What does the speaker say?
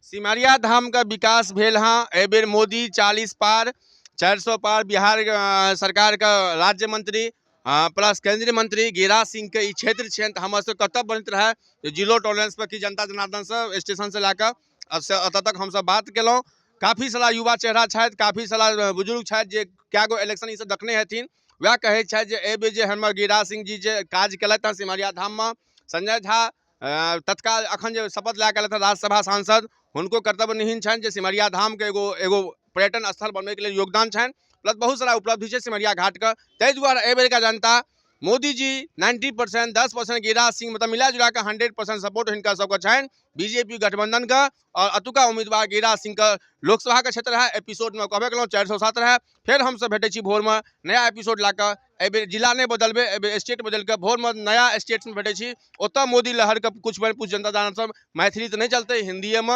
सिमरिया धामके विकास भेल हँ। एहिबेर मोदी 40 पार 400 पार, बिहार सरकारके राज्य मंत्री प्लस केंद्रीय मंत्री गिरिराज सिंहके ई क्षेत्र छनि, तऽ हमर सबके कर्तव्य बनैत रहए जे जीरो टॉलरेंस पर की जनता जनार्दनसँ स्टेशनसँ लए कऽ एतऽ तक हमसब बात केलहुँ। काफी सारा युवा चेहरा छथि, काफी सारा बुजुर्ग छथि जे कए गो इलेक्शन ईसब देखने हेथिन, वएह कहै छथि जे एहिबेर जे हमर गिरिराज सिंह जी जे काज केलथि हँ सिमरिया धाममे, संजय झा तत्काल अखन जे शपथ लए कऽ एलथि राज्यसभा सांसद, हुनको कर्तव्य निहित छनि जे सिमरिया धामके एगो एगो पर्यटन स्थल बनबैके लेल योगदान छनि, प्लस बहुत सारा उपलब्धि छै सिमरिया घाटके। ताहि दुआरे एहिबेरका जनता मोदी जी 90%, 10% गिरिराज सिंह, मतलब मिला जुला कऽ 100% सपोर्ट हिनकर सबके छनि बीजेपी गठबंधनके और अतुका उम्मीदवार गिरिराज सिंहके। लोकसभाके क्षेत्र रहए, एपिसोडमे कहबे केलहुँ 407 रहए। फेर हमसब भेटै छी भोरमे नया एपिसोड लए कऽ। एहिबेर जिला नहि बदलबै, एहिबेर स्टेट बदलि कऽ भोरमे नया स्टेटमे भेटै छी। ओतऽ मोदी लहरके कुछ कुछ जनता जनार्दन सब मैथिली तऽ नहि चलतै, हिन्दीएमे।